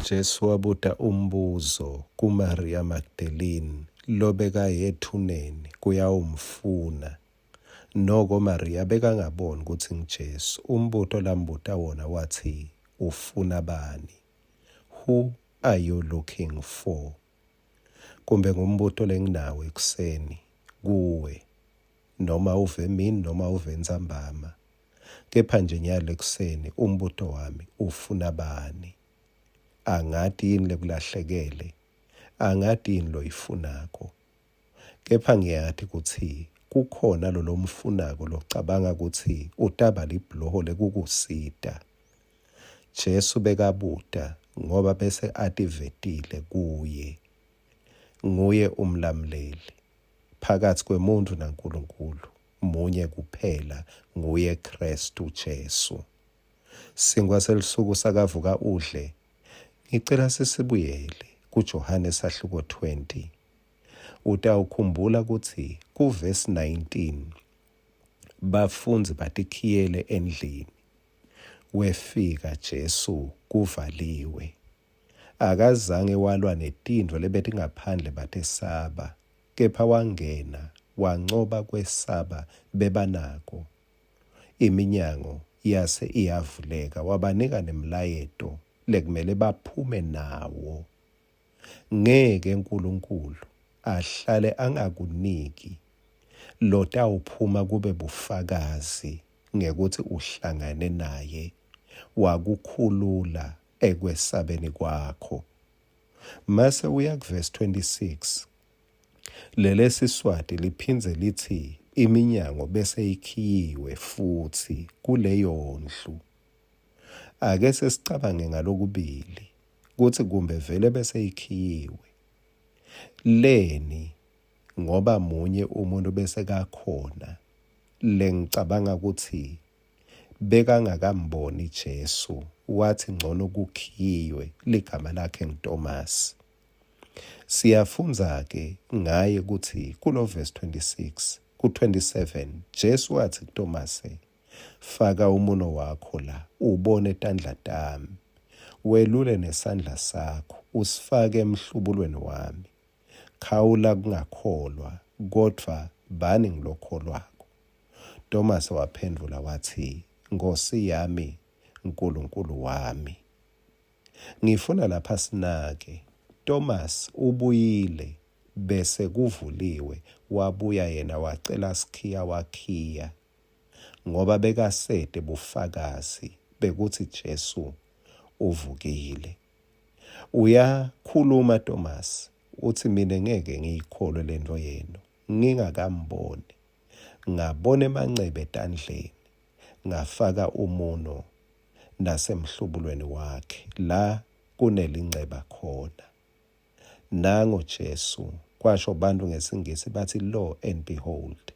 Jesu wabuta umbuzo kuMariya Magdalene lobekaye ethuneni kuyawumfuna. Noko Mariya bekangaboni kutsi nguJesu. Umbuto lambuta wona watsi, Ufuna bani? Who are you looking for? Kumbe ngumbuto lenginawo ekuseni kuwe, noma uve emini noma uve entsambama. Kepha nje nyalo ekuseni umbuto wami ufuna bani? Angati yini lekulahlekele? Angati yini loyifunako? Kepha ngiyati kutsi kukhona lolomfunako locabanga kutsi utaba libhuloho lekukusita. Jesu bekabuta ngoba bese ativetile kuye. Nguye umlamuleli. Phakatsi kwemuntfu naNkulunkulu munye kuphela, nguye Khristu Jesu. Sinkhwa selusuku sakavuka udle, ngicela sesibuyele kuJohane sahluko 20. Utawukhumbula kutsi kuvesi 19 bafundzi batikhiyele endlini. Wefika Jesu kuvaliwe. Akazange walwa netintfo lebetingaphandle batesaba, kepha wangena wancoba kwesaba bebanako. Iminyango yase iyavuleka wabanika nemlayeto lekumele baphume nawo. Ngeke Nkulunkulu ahlale angakuniki lotawuphuma kube bufakazi ngekutsi uhlangane naye wakukhulula ekwesabeni kwakho. Mase uya kuvesi 26, lelesiSwati liphindze litsi iminyango bese ikhiyiwe futsi kuleyondlu. Ake sesicabange ngalokubili kutsi kumbe vele bese ikhiyiwe. Leni ngoba munye umuntu bese kakhona lengicabanga kutsi bekangakamboni Jesu watsi ncono kukhiywe ligama lakhe nguTomasi. Siyafundza-ke ngaye kutsi kulo verse 26 ku-27 Jesu watsi kuTomase, Faka umuno wakho la, ubone tandla tami, welule nesandla sakho, usifake emhlubulweni wami. Khawula kungakholwa, kodvwa bani ngulokholwako. Tomase waphendvula watsi, Nkhosi yami, Nkulunkulu wami. Ngifuna lapha sinake, Thomas ubuyile bese kuvuliwe wabuya yena wacela sikhiya wakhiya ngoba bekasete bufakazi bekutsi Jesu uvukile. Uyakhuluma Thomas utsi mine ngeke ngiyikholwe lento yenu ngingakamboni. Ngabona emanceba etandleni ngafaka umuno nasemhlubulweni wakhe la kunelinceba khona. Nango Jesu, kwasho bantfu ngesiNgisi batsi lo and behold.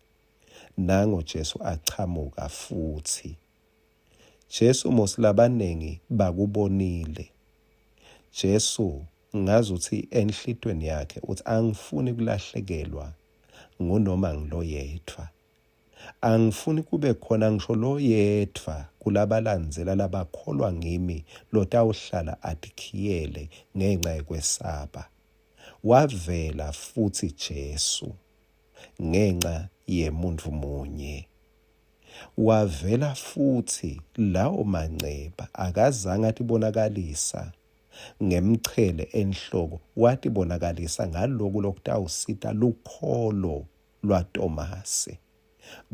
Nango Jesu achamuka futsi. Jesu mos labanengi bakubonile. Jesu ngazuthi enhlitweni yakhe uthi angifuni kulahlekelwa ngunoma ngiloyedvwa. Angifuni kube khona ngisho loyedvwa kulabalandzela labakholwa ngimi lotawuhlala atikhiyele ngenca yekwesaba. Wavela futsi Jesu ngenca yemuntfu munye. Wavela futsi lawo manceba akazange atibonakalisa ngemchele enhloko, watibonakalisa ngaloku lokutawusita lukholo lwaTomase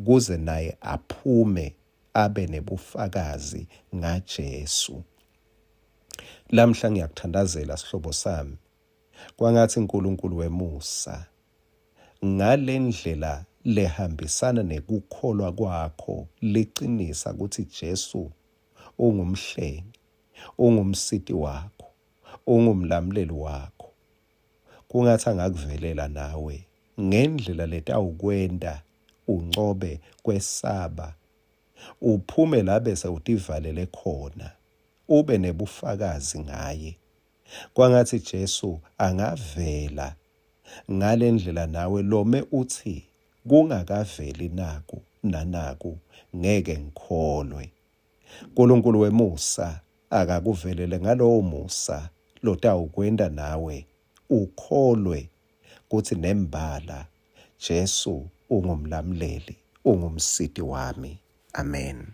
kuze naye aphume abe nebufakazi ngaJesu. Lamhla ngiyakuthandazela sihlobo sami, kwangatsi uNkulunkulu wemusa ngalendlela lehambisana nekukholwa kwakho licinisa kutsi Jesu ungumhlengi, ungumsiti wakho, ungumlamuleli wakho. Kungatsi angakuvelela nawe ngendlela letawukwenta uncobe kwesaba, uphume la bese utivalele khona, ube nebufakazi ngaye. Kwangatsi Jesu angavela ngalendlela nawe lome utsi kungakaveli naku nanaku ngeke ngikholwe. Nkulunkulu wemusa akakuvelele ngalowo musa. lotawukwenta nawe ukholwe kutsi nembala Jesu ungumlamuleli, ungumsiti wami. Amen.